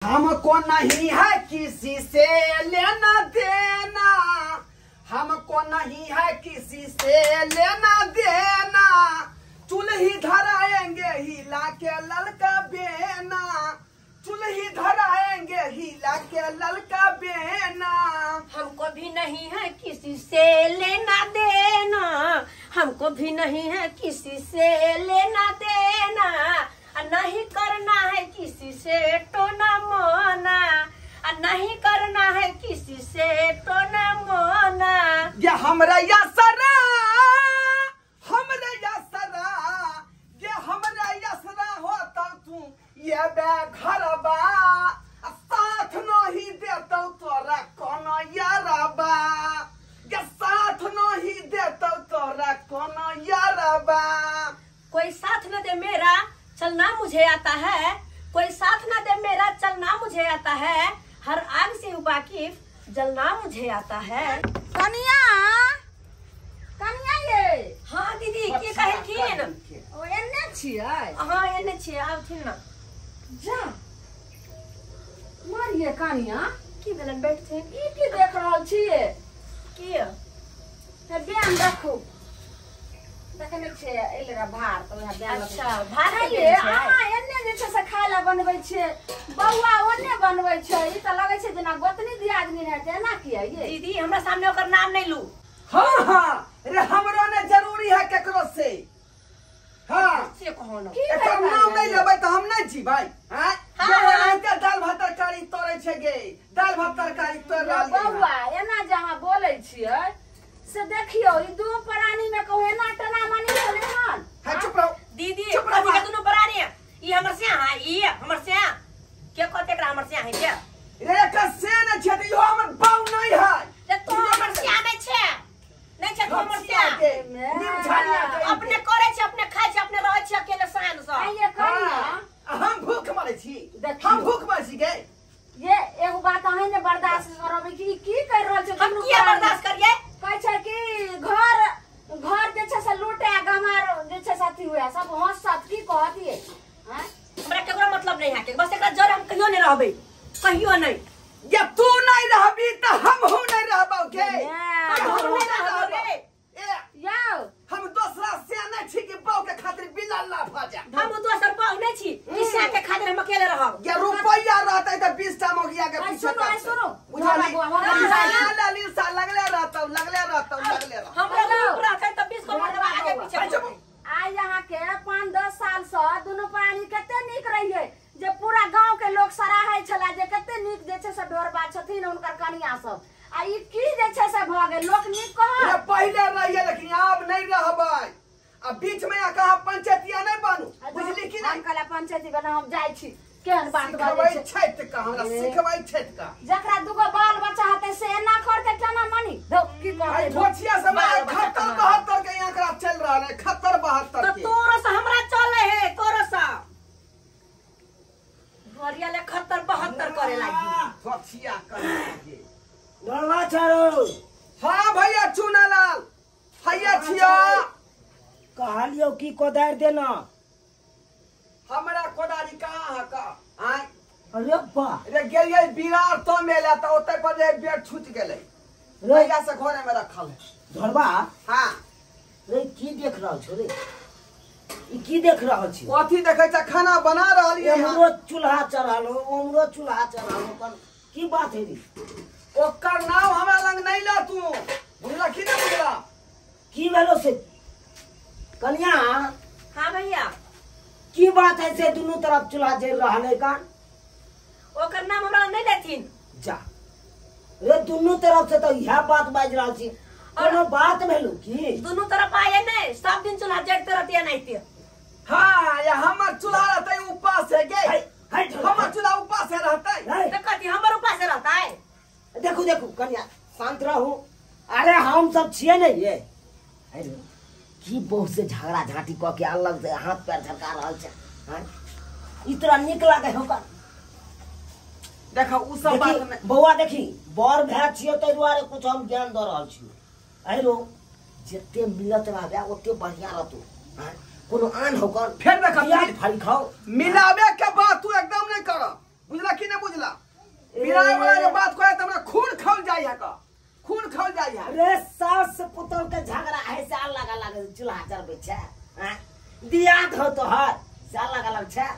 हमको नहीं है किसी से लेना देना, हमको नहीं है किसी से लेना देना, चूल्ही धराएंगे हिला के ललका बेना, चूल्ही धराएंगे हिला के ललका बेना। हमको भी नहीं है किसी से लेना देना, हमको भी नहीं है किसी से लेना देना, नहीं करना है किसी से टोना मोना, नहीं करना है किसी से टोना मोना। ये हमरा यसरा, हमरा यसरा, ये हमरा यसरा होता तू ये बे घरबा, साथ नहीं देता तोरा कोनो यारबा, ये साथ नहीं देता तोरा कोनो यारबा। कोई साथ न दे मेरा चलना मुझे आता है, कोई साथ ना दे मेरा चलना मुझे आता है, हर आग से वाकिफ जलना मुझे आता है। कनिया, कनिया ये। हाँ दीदी की कहलखिन? ओ एने छियै। हाँ एने छियै, आबथिन ना। जा मारिये कनिया। की भेलन बैठथिन? ई की देख रहल छियै? की हे बेन रखू, देखने छियै एलै रह भार तऽ वएह बेन। अच्छा भार के अहाँ एने जे छै से खाय लए बनबै छियै, बौआ ओने बनबै छै, ई तऽ लगै छै जेना गोतनी दियादनी रहै छै, एना किया ये? दीदी हमरा सामने ओकर नाम नहीं लू। हाँ हाँ रे हमरो ने जरूरी है केकरो से। हाँ से कहो ना, एकर नाम नहीं लेबै तऽ हम नहीं जीबै। हैं हाँ दाल भात तरकारी तोड़ै छै गे, दाल भात तरकारी तोड़ रहल। बौआ एना जे अहाँ बोलै छियै से देखियो ई दू प्राणी में कहू एना टना मनी भेलै हन। हां चुप रहो दीदी, कथी के दुनू प्राणी? ई हमर से हां, ई हमर से के कहते एकरा हमर से है के? रे एकर से न छै त इहो हमर बाऊ नहीं है। ते तू हमर से नै छै, नै छै हमर से। अपने करै छै, अपने खाय छै, अपने रहै छै अकेले शान से। आइए कनिया हम भूख मरै छी, हम भूख मरै छी गे। ये एगो बात अहीं ने बर्दाश्त करबै कि ई की कर रहल छै? हम किया बर्दाश्त करियै? कहै छै कि घर घर जे छै से लूटे गमार जे छै से अथी हुए सब हंसत, की कहतियै? हैं हमरा केकरो मतलब नहीं है के, बस एकरा जर हम कहियो नहीं रहबै, कहियो नहीं। ये तू नहीं रहबी त हमहू नहीं रहबौ गे, हम नहीं रहबै। ए यौ हम दोसरा से नहीं छी कि बाऊ के खातिर बिला ला भ जा। हम दोसर बाऊ नहीं छी, ई से के खातिर हम अकेले रहब। ये रुपैया रहतै त 20 टा मगिया के पीछे। सुनो सुनो बुझली सा लगले रहतौ, लगले रहतौ, लगले रहतौ। हमरा रूप रहतै त 20 को मर्दवा आगे पीछे। आइ यहाँ के 5-10 साल से दुनू प्राणी कते नीक रहियै जे पूरा गांव के लोग सराहै छला जे कते नीक जे छै से ढोरबा छथिन हुनकर कनिया सब, आ ई की जे छै से भऽ गेल? लोक नीक कहत। पहिले रहियै लेकिन आब नहीं रहबै। आ बीच में कहाँ पंचायतिया नहीं बनू, बुझली कि नहीं? हम कहला पंचायती बना हम जाइ छी, केहन बात बाजै छै त हमरा सिखबै छै त जकरा दुगो बाल बच्चा हेतै से एना करतै केना मनी धौ की कहतै? आई धोछिया से खत्तर 72 के आंकड़ा चल रहल है, खत्तर 72 के। त तोरो से हमरा चले है, तोरो से घरिया ले खत्तर 72 करे लागी धोछिया करे लागी। डरवा छरो। हां भैया चुनालाल हैया छिया कहलियो की कोदार देना। हमरा कोदारी कहाँ है का? आय अरे बा रे गेलियै बिरार तो मेला त ओतै पर जे बेड छूट गेलै, भैया से घरे में रखल है। धरबा हां रे की देख रहल छो रे? ई की देख रहल छी? कथी देखै छ? खाना बना रहल ये। हमरो चूल्हा चढ़ल हो, हमरो चूल्हा चढ़ल हो, पर की बात है रे? ओकर नाम हमरा लंग नहीं ल तू, बुझला की ना बुझला? की भेलो से कन्या? हां भैया की बात है से दुनू तरफ चूल्हा जल रहल है कान? ओकर नाम हमरा नहीं लेथिन। जा रे दुनू तरफ से तो यह बात बाज रहल छी, कोनो बात भेलू की? दुनू तरफ आए नहीं, सब दिन चूल्हा जलते रहते नहीं ते। हां ये हमर चूल्हा रहतै उपास है गे, हमर चूल्हा उपास है रहतै त कथी हमर उपास रहतै? देखू देखू कन्या शांत रहू। अरे हम सब छियै ने ये। अरे की बहुत से झगड़ा झांटी क के अलग से हाथ पैर झटका रहल छै। हां ई तोरा नीक लागे हो का? देखा उ सब बात नहीं बौआ, देखी बर भए छियै तै दुआरे कुछ हम ज्ञान द रहल छियै। अरे जते मिलत रहबे ओते बढ़िया रहतौ। हां कोनो आन होकर फेर देखा फल खाओ मिलावे के बात तू एकदम नहीं कर। बुझला कि नहीं बुझला? बिराय वाला के बात कहे त हमरा खून खौल जाय है का, खून खौल जाय है। रे सास पुतोह के झगड़ा है से अलग अलग चूल्हा जरबै छै। हां दियाद हो तोहर से अलग अलग छै।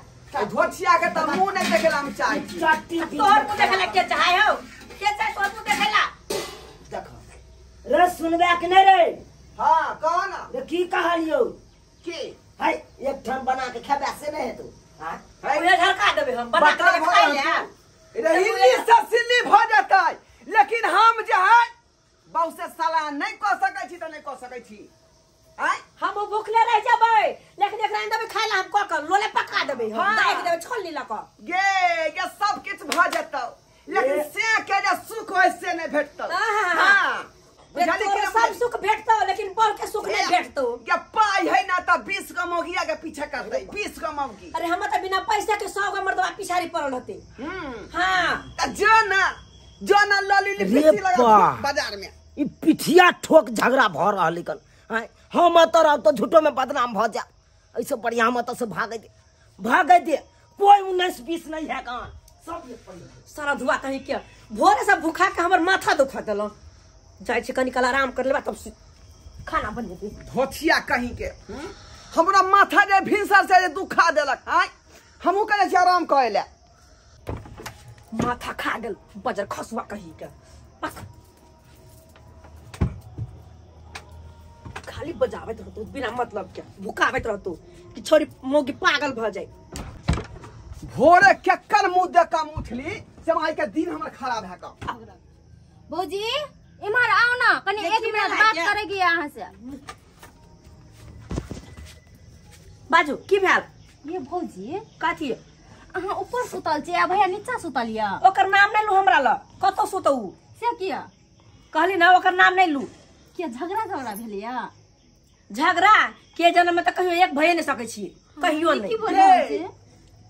धोछिया के त मुंह नहीं देखेला हम चाहे छी। चट्टी तोहर मुंह देखेला के चाहे हो, के चाहे तोहर मुंह देखेला। देखो रे सुनबे कि नहीं रे? हां कहो ना। रे की कहलियो? की है एक ठन बना के खेबे से नहीं है तू। हां उहे झरका देबे हम बना के खाइ ले। रे हिल्ली से सिल्ली भ जतै, लेकिन हम जे है बहु से सलाह नहीं कह सकै छी त नहीं कह सकै छी। आय हम भूखले रह जबै, लेकिन एकरा देबै खाइ ला हम क क लोले पका देबै, हम दाग देबै छोलनी ल क। गे गे सब किछ भ जतौ, लेकिन से के जे सुख होय से नहीं भेटतौ। हां बुझली कि सब सुख भेटतौ लेकिन बड़ के सुख नहीं भेटतौ। के पाई है ना त 20 गो मौगिया के पीछे करतै, 20 गो मौगी। अरे हम त बिना पैसा के 100 गो मर्दवा पिछाड़ी पड़ल हते। हां त जो ना जो ना लली लिपस्टिक लगा बाजार में ई पिठिया ठोक झगड़ा भ रहल कन। हां हम त रहब त झूठो में बदनाम भ जा, ऐसे बढ़िया हम त से भागै दे भागै दे, कोई 19 20 नहीं है कान सब ये पड़ी सारा धुआ कहीं के भोरे से भूखा के हमर माथा दुखा देलौ। जाइ छी कनी काल आराम कर लेबा तब खाना बनेबे। धोथिया कहीं के हमरा माथा जे भिनसर से जे दुखा देलक। आय हमहू कहै छी आराम करै ले, माथा खा गेल बजर खसुआ कहीं के। बस खाली बजाबैत रहतौ बिना मतलब के, भुकाबैत रहतौ कि छोरी मोगी पागल भ जाए। भोरे केकर मुंह देख के हम उठली से आइ के दिन हमर खराब है का। भौजी इम्हर आओ ना, कनी एक मिनट बात करेगी अहाँ से। बाजू की भेल? ये भौजी कथी? अहाँ ऊपर सुतल छी आ भैया नीचा सुतल या। ओकर नाम नहीं लू हमरा ल, कतौ सुतौ से किया? कहली ना ओकर नाम नहीं लू। किया झगड़ा झगड़ा भेल या? झगड़ा के जन्म में त कहियो एक भए नहीं सकै छी, कहियो नहीं। की बोल छी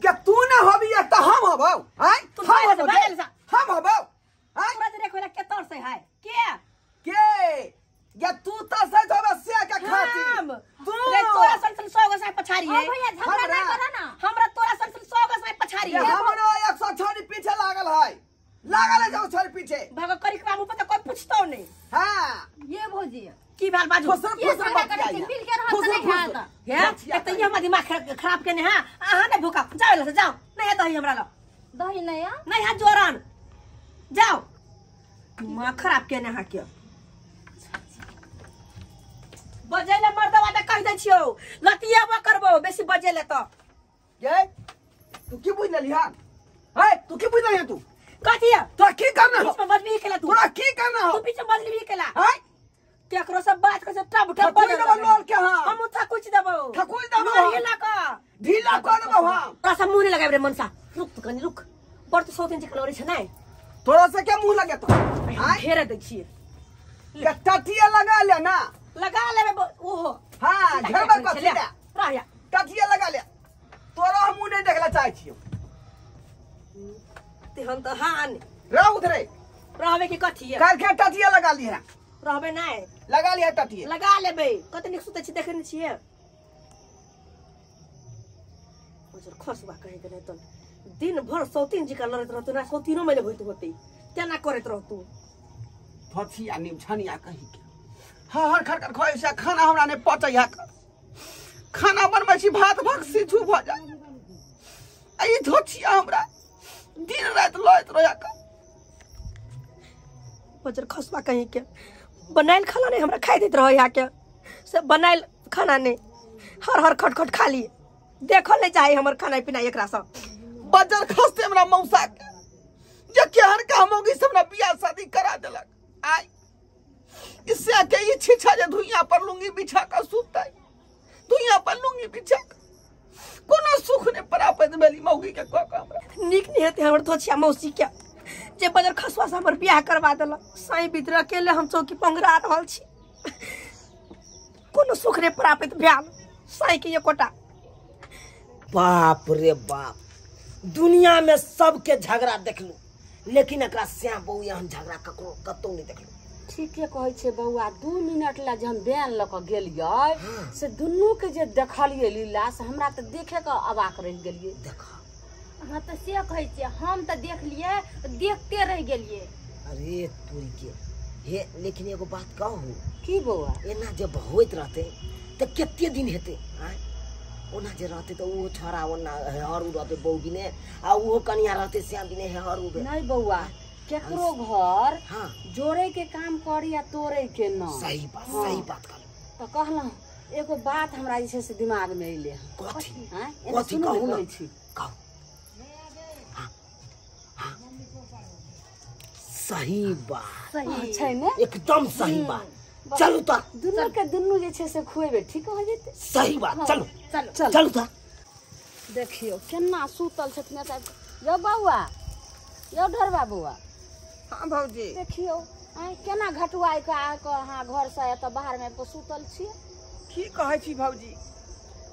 के तू ना होबी त हम होबौ। आय तू हम होबौ। आय तोरा जे देखो के तर से है के के या तू त से होबे से के खाती तू रे तोरा सन सन 100 गो से पछाड़ी है। ओ भैया झगड़ा नहीं करो ना, हमरा तोरा सन सन 100 गो से पछाड़ी है। हमरो 100 छोरी पीछे लागल है, लागल है जो छोरी पीछे भागो करी के मुंह पर त कोई पूछतो नहीं। हां ये भौजी की भेल बाजू? ये झगड़ा करे छी मिल के रहत नहीं हात हे एक त ये हमर दिमाग खराब केने। हां अहाँ ने भूखा जाओ ल जाओ, नहीं है दही हमरा ल, दही नहीं है नहीं है जोरन जाओ, दिमाग खराब केने। हां के बजेले मर्दवा त कह दै छियौ लतियाबो करबो बेसी बजेले त। ये तू की बुझ लेली हां? हे तू की बुझ लेली तू? कथी है तोरा की करना हो? बीच में बजबी केला तू, तोरा की करना हो? तू बीच में बजबी केला। हां केकरो से बात कर से टब टब बजल देबो लोल के। हां हम थकुच देबो, थकुच देबो, ढीला क ढीला कर देबो। हां तोरा से मुंह नहीं लगाबे रे मनसा, रुक तू कनी रुक, बड़ तू सौतिन चिकलौरी छै नै तोरा से के मुंह लगे तो घेरे दै छियै। के टटिया लगा ले ना, लगा लेबे ओहो। हां घेरबे कथी ले रह टटिया लगा ले, तोरा हम मुंह नहीं देखला चाहै छियौ। तेहन त हां रह उधरे रहबे की कथी है? काल के टटिया लगा ली है, रहबे नै लगा लिया टटिया लगा लेबे। कते नीक सुतै छी देखै नै छियै? ओजर खसबा कहि के नै त दिन भर सौतीन जी का लड़ैत रहतौ ना, सौतीनो मैले होइत होतै तेना करैत रहतौ। धथिया निमछनिया कहि के हर हर खर खर खाइ से खाना हमरा नै पचै है, खाना बनबै छी भात भक सिझू भ जाय। आ ई धथिया हमरा दिन राति लड़ैत रहै का। ओजर खसबा कहि के बनायल खाना नहीं हमरा खाइ दैत रहै के, से बनायल खाना नहीं हर हर खटखट खाली देखल नहीं चाहे हमर खाना पीना एकरा सब। बजर खसते हमरा मौसा के जे केहन का मौगी से हमरा बियाह शादी करा देलक। आय इससे के ई छिछा जे धुइया पर लुंगी बिछा के सुतै, धुइया पर लुंगी बिछा के कोनो सुख नहीं प्राप्त भेली मौगी के क हमरा। नीक नहीं हेतै हमर धोछिया मौसी के जे बजर खसुआ से हमर बियाह करवा देलक। साई भीतर अकेले हम चौकी पंगरा रहल छी, कोनो सुख नहीं प्राप्त भेल साई के एकोटा। बाप रे बाप, दुनिया में सबके झगड़ा देखलू लेकिन एकरा स्या बहू एहन झगड़ा ककरो कतौ नहीं देखलू। ठीके कहै छै बौआ, 2 मिनट ला जे हम बैन लऽ कऽ गेलियै से दुनू के जे देखलियै लीला से हमरा तऽ देखे के अबाक रहि गेलियै। देख हाँ तो से कहै छियै, हम तऽ देखलियै देखते रहि गेलियै। अरे तोरी के हे, लेकिन एगो बात कहू की बौआ, एना जे होइत रहते तऽ कते दिन हेतै? आँय ओना जे रहते तऽ ओहो छोड़ा ओना हरू रहते बहू बिने, आ ओहो कनिया रहते श्याम बिने हरू। नहीं बौआ, केकरो घर हाँ जोड़े के काम करी आ तोड़े के न। सही बात। हाँ। सही बात कहलू। तऽ कहलहुँ एगो बात हमरा जे छै से दिमाग में अयलै हँ। कथी? आँय, एने कथी सुनू ने कहू कहै न छी। कहू। हाँ हाँ सही बात सही छै ने, एकदम सही बात। चलू तऽ दुनू के दुनू जे छै से खुएबै, ठीक हो जेतै। सही बात, चलू चलू चल चलू तऽ। देखियौ केना सुतल छथिन एतऽ। यौ बौआ, यौ ढोरबा बौआ। हाँ भौजी। देखियौ आँय केना घटुआइ कऽ आके अहाँ घरसँ एतऽ बाहरमे आबि कऽ सुतल छियै। की कहै छी भौजी,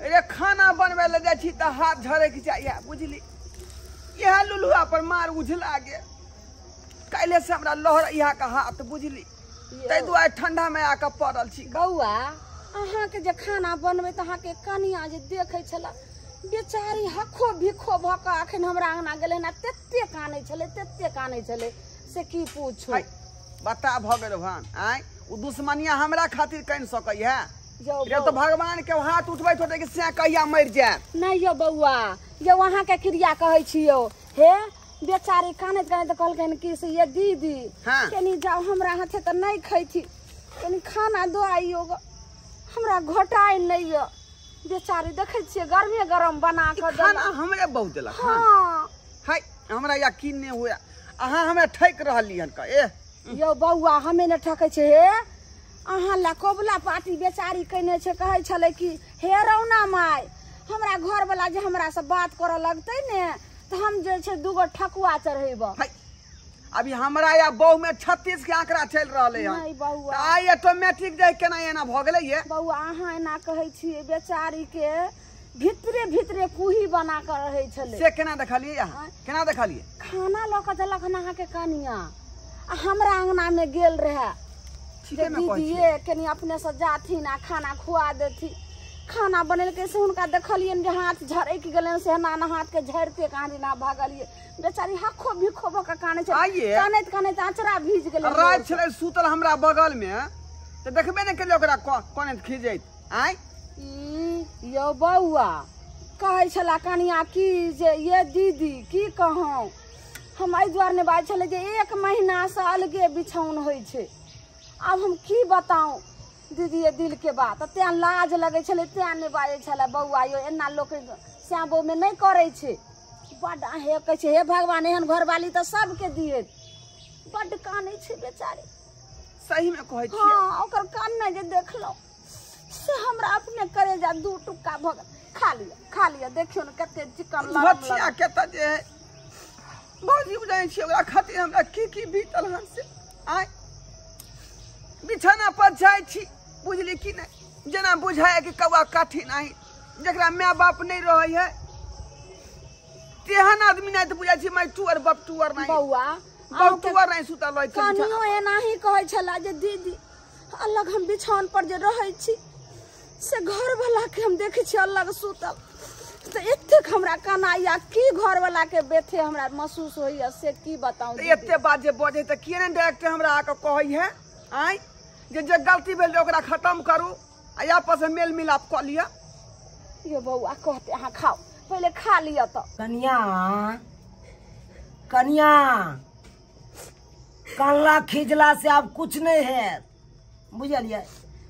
अरे खाना बनबै लए जाइ छी तऽ हाथ झरकि जाइए बुझली। इएह लुलुआ पर मार उझला गेल, काल्हि से हमरा लहर इहा के हाथ बुझली, ताहि दुआरे ठंडा में आके पड़ल छी। बौआ अहाँके जे खाना बनबै तऽ अहाँके कनिया जे देखै छलै बेचारी हखो भिखो भऽ कऽ अखन हमरा अङ्गना गेलै हन, तते कानै छलै तते कानै छलै से की पूछू। हाय, बता भऽ गेल भान। आँय ओ दुश्मनिया हमरा खातिर कनि सकै है? यौ रे तो भगवान के हाथ उठबैत होतै कि से कहिया मरि जायब। नहि यौ बौआ, यौ अहाँके क्रिया कहै छी यौ। हे बेचारी कानैत कानैत कहलखिन कि से ये दीदी हाँ। कनी जाउ, हमरा हाथे तऽ नहि खैथी, कनी खाना दऽ आइयो ग, हमरा घोटाइ नहि यऽ। बेचारी देखै छियै गरमे गरम बना ई कऽ खाना देलक। हमरे बहु देलक हन। हाँ हाय हमरा यकीन नहि हुए, अहाँ हमरा ठकि रहली हन। ए यौ बौआ, हमे नहि ठकै छै। हे अहाँ ला कबुला पाती बेचारी कयने छै, कहै छलै कि हे रौना माय, हमरा घरवला जे हमरा से बात करऽ लगतै ने तऽ हम जे छै दूगो ठकुआ चढ़ेबऽ। हाय, अभी हमरा या बहु में 36 के आंकड़ा चलि रहलै हन। नहि बौआ, आइ ऑटोमेटिक जाय केना एना भऽ गेलै ये? बौआ अहाँ एना कहै छियै, बेचारी के भीतरे भीतरे कुही बना कऽ रहै छलै। से केना देखलियै अहाँ? केना देखलियै? खाना लऽ कऽ देलक हन अहाँके कनिया, आ हमरा अङ्गना मे गेल रहए ठीके में कहै दीदी छियै। ये कनि अपने से जाथिन आ खाना खुआ देथिन। खाना बनेलकै से हुनका देखलियनि जे हाथ झरकि गेलनि, से एना एना हाथ के झड़िते कहाँ दिना भगलियै। बेचारी हखो भिखो भऽ कऽ कानै छै, आइये। कानैत कानैत अचरा भीज गेलै। राति छलै सुतल हमरा बगल में तऽ देखबे नहि केलियै ओकरा कोने खींचैत। आँय ई यौ बौआ, कहै छला कनिया की जे ये दीदी की कहौं, हम एहि दुआरे नहि बाजै छलै जे 1 महीनासँ अलगे बिछौन होइ छै। आब हम की बताउ दीदी ये दिल के बात, तें लाज लगै छलै तें नहि बाजै छलै। बौआ यौ एना लोक श्याम बौमे नहि करै छै। बड्ड हे कहै छै हे भगवान, एहन घरवाली तऽ सबके दिए। बड्ड कानै छै बेचारी। सही में कहै छियै। हाँ ओकर कानने जे देखलहुँ से हमरा अपने करेजा 2 टुक्का भऽ गेल। खा लिअ खा लिअ, देखियौ ने कते चिकन लरम भचिया के तऽ जे भौजी बुझै छियै ओकरा खातिर हमरा की की बीतल हन से। आँय बिछाना पर जाइ छी बुझली कि नहि, जेना बुझाय कि कौआ काठी नहीं, जकरा माय बाप नहीं रहै है तेहन आदमी नहीं तऽ बुझाइ छी माय टुअर बाप टुअर नहीं। बौआ बाप टुअर नहीं सुतल रहै छै। कनियो एनाही कहै छला जे दीदी अलग हम बिछौन पर जे रहै छी से घरवला के हम देखै छी अलग सुतल, तऽ एतेक हमरा कनाइया की घरवला के बेथे हमरा महसूस होइया से की बताउ। तऽ एते बात जे बजै तऽ किए नहि डायरेक्ट हमरा आके कहै है? आँय जे जे गलती भेल ओकरा खत्म करू आ आपस में मेल मिलाप कऽ लिअ। यो बौआ कहते अहाँ खाओ, पहिले खा लिअ तऽ। कनिया कनिया कानला खींचला से आब कुछ नहीं है बुझलियै,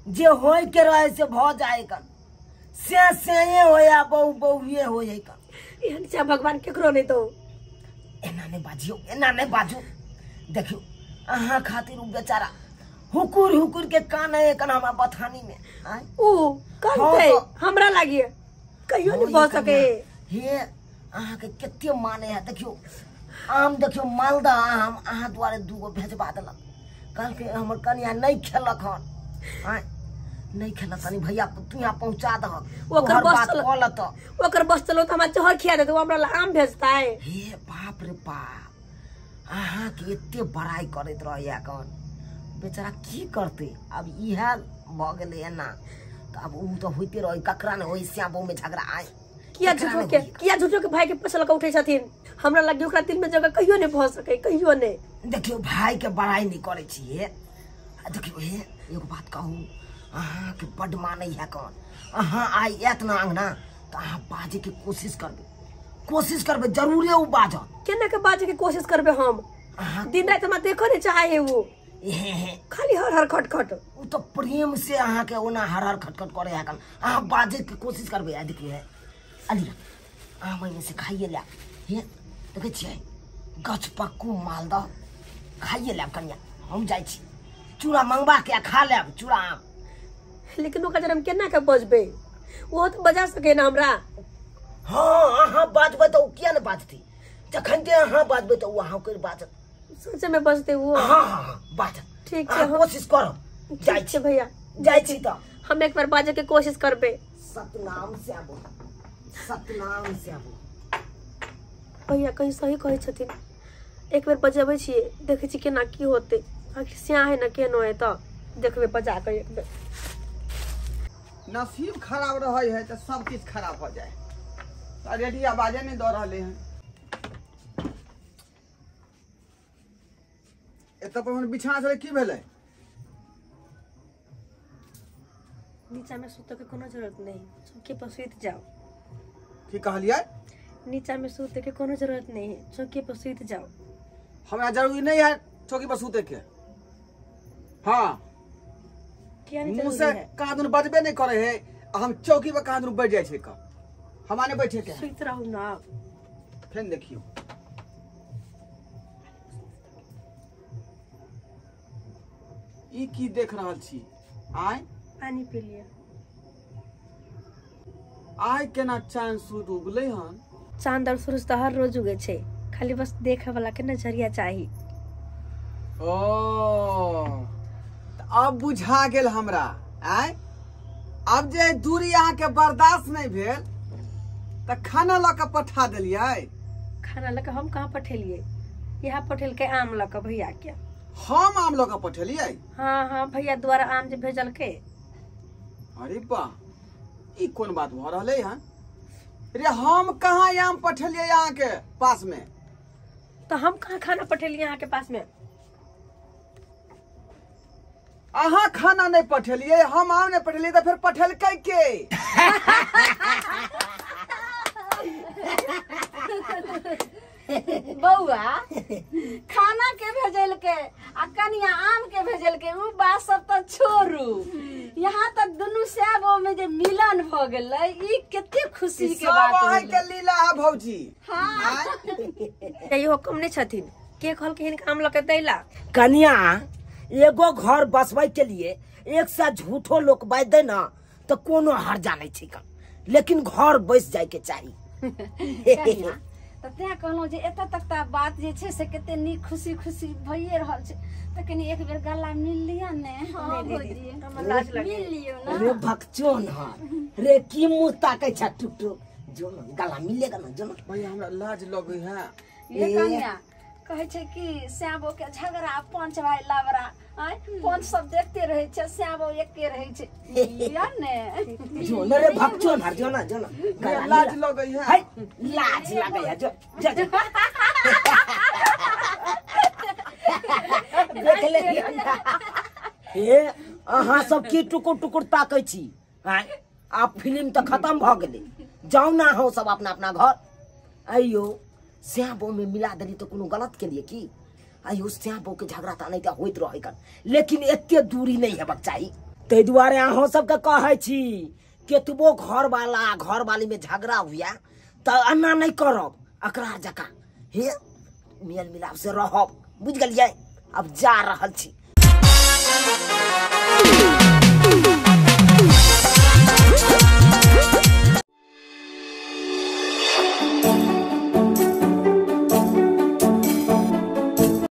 जे होय के रहे से भऽ जाए कन, से से होया बहु बहुए होय कन। एहन छै भगवान केकरो नहि दौ। एना नहीं बाजियौ, एना नहीं बाजू। देखियौ अहाँ खातिर उ बेचारा हुकुर हुकुर के काने कन हमरा बथानी में। आँय उ कानतै हाँ हमरा लागिए कहियो नहीं भऽ सके। हे अहाँ के कते माने है। देखियौ आम, देखियौ मालदह आम अहाँ दुआरे 2 गो भेजबा देलक, कहलकै हमर कनिया नहीं खेलक हन। आँय नहीं खेलक तनी भैया तू यहाँ पहुँचा दहक, ओकर बस बात कऽ लेतऽ। ओकर बस चलो तऽ हमरा जहर खिया देतै, हमरा ला आम भेजतै। हे बाप रे बाप, अहाँ के एते बड़ाई करैत रहैया कन बेचारा की करतै। आब इएह भऽ गेलै एना तऽ आब ओ तऽ होइते रहै, ककरा ने होई श्याम बहु में झगड़ा। आय किया झूठो के, किया झूठो के भाई के पैसा लगा उठै छथिन? हमरा लगे ओकरा दिल में जगह कहियो नहीं भ सके, कहियो नहीं। देखियो भाई के बड़ाई नहीं करे छी। देखियो हे एगो बात कहू, अहाँ के बड मानै है कौन, अहाँ आई आयत ना अंगना तो अहाँ बाजे के कोशिश करबे, कोशिश करबे जरूरे उ बाजत। केना के बाजे के कोशिश करबे हम? दिन रात हमरा देखो नहीं चाहे वो, खाली हर हर खट खट। उ तो प्रेम से अहाँ के ओना हर हर खट खट करे है कन, अहाँ बाजे के कोशिश करबे। आ देखियो हे अली अहाँ महीने से खाइए ले, हे देखै छियै गछ पक्कू मालदह खाइए लेब कनिया, हम जाइ छी चूड़ा मंगवा के खा लेब चूड़ा आम। लेकिन ओकरा जरा हम केना के बजबे? वो तो बजा सके ना हमरा। हाँ अहाँ बाजबै तऽ ओ किया ने बाजतै, जखन जे अहाँ बाजबै तऽ ओ अहाँ के बाजत। सोचे में बजते वो। हाँ हाँ बाजत। ठीक छै, कोशिश करब। जाइ छी भैया, जाइ छी तऽ हम एक बार बाजे के कोशिश करबे। सतनाम से आबो, सतनाम से आबो। भैया कहीं सही कहै छथिन, एक बेर बजबै छियै, देखै छी केना की होतै। आखिर स्याह है ना केनो है तऽ देखबै बजा के एक बेर। नसीब खराब रहे है तो सब किछ खराब हो जाए। रेडी आवाजे नहीं दऽ रहले हैं। एतऽ पर बिछाना छलै, की भेलै? नीचा में सुतऽ के कोनो जरूरत नहीं, चौकी पर सुति जाओ। की कहलियै? नीचा में सुते के कोनो जरूरत नहीं है, चौकी पर सुति जाओ। हमरा जरूरी नहीं है चौकी पर सुते के। हाँ किया नहीं मुँह से कहाँ दुनू बजबे नहीं करे है, हम चौकी पर कहाँ दुनू बैठ जाए छै, हमरा नहीं बैठे के। सुति रहू ना। फेन देखियो ई की देख रहल छी? आय पानी पी लिया। आय केना चांद सूरज उगले हन? चांद और सूरज तो हर रोज उगे छै, खाली बस देखे वाला के नजरिया चाही। ओ अब बुझा गेल हमरा। आय अब जे दूरी अहाँ के बर्दाश्त नहीं भेल त खाना ल के पठा देलियै। खाना ल के हम कहाँ पठेलियै? यहाँ पठेलकै आम ल के भैया के। हम आम ल के पठेलियै? हाँ हाँ भैया द्वारा आम जे भेजलकै। अरे वाह, ई कोन बात भ रहलै हन रे? हम कहाँ आम पठेलियै अहाँ के पास में? तो हम कहाँ खाना पठेलियै अहाँ के पास में? अहाँ खाना नहीं पठेलियै, हम आम नहीं पठेलियै, तो फिर पठेलकै के? बौआ खाना के भेजलकै आ कनिया आम के भेजलकै, उ बात सब तऽ छोड़ू। यहाँ तक दुनू सैबो में जे मिलन भ गेलै, ई कते खुशी के बात सब अहाँ के लीला है भौजी। हाँ इहो कम नहीं छथिन, के कहलकै हिनका आम लऽ के दैला? कनिया एगो घर बसबै के लिए एक साथ झूठो लोग बाज दे ना तो कोनो हर्जा नहीं छै, लेकिन घर बस जाय के चाही। तऽ तें कहलहुँ जे एतऽ तक तऽ बात जे छै से कते नीक खुशी खुशी भइए रहल छै, तऽ कनि एक बेर गला मिल लिअ ने। हाँ भौजी मिल लियौ ना। रे भकचोन रे की मुँह ताकै छ टुक टुक, जो ना गला मिलेगा ना, जो ना। भैया हमरा लाज लगै है। ये कनिया कहै छै कि श्यामो के झगड़ा पंच भाई लावरा, आय पंच सब देखते रहै छै, श्यामो एके रहै छै। लिअ ने जो ना रे भकचोन हर, जो ना जो ना गला लाज लगै है। है लाज लगै है, जो जो जो देख ले। हे अहाँ सब की टुकुर टुकुर ताकै छी? आय आब फिल्म तऽ खत्म भ गेलै, जाउ ना हो सब अपना अपना घर। अइयो श्यामो में मिला देली तो कोनो गलत के लिए की? आइयो श्यामो के झगड़ा तऽ नहीं होइत रहे कन, लेकिन एते दूरी नहीं हेबाक चाही। ताहि दुआरे अहाँ सबके कहै छी केतबो घर वाला घर वाली में झगड़ा हुआ तऽ एना नहीं करब, अकरार जकाँ हे मेल मिलाप से रहब, बुझ गेलियै? अब जा रहल छी।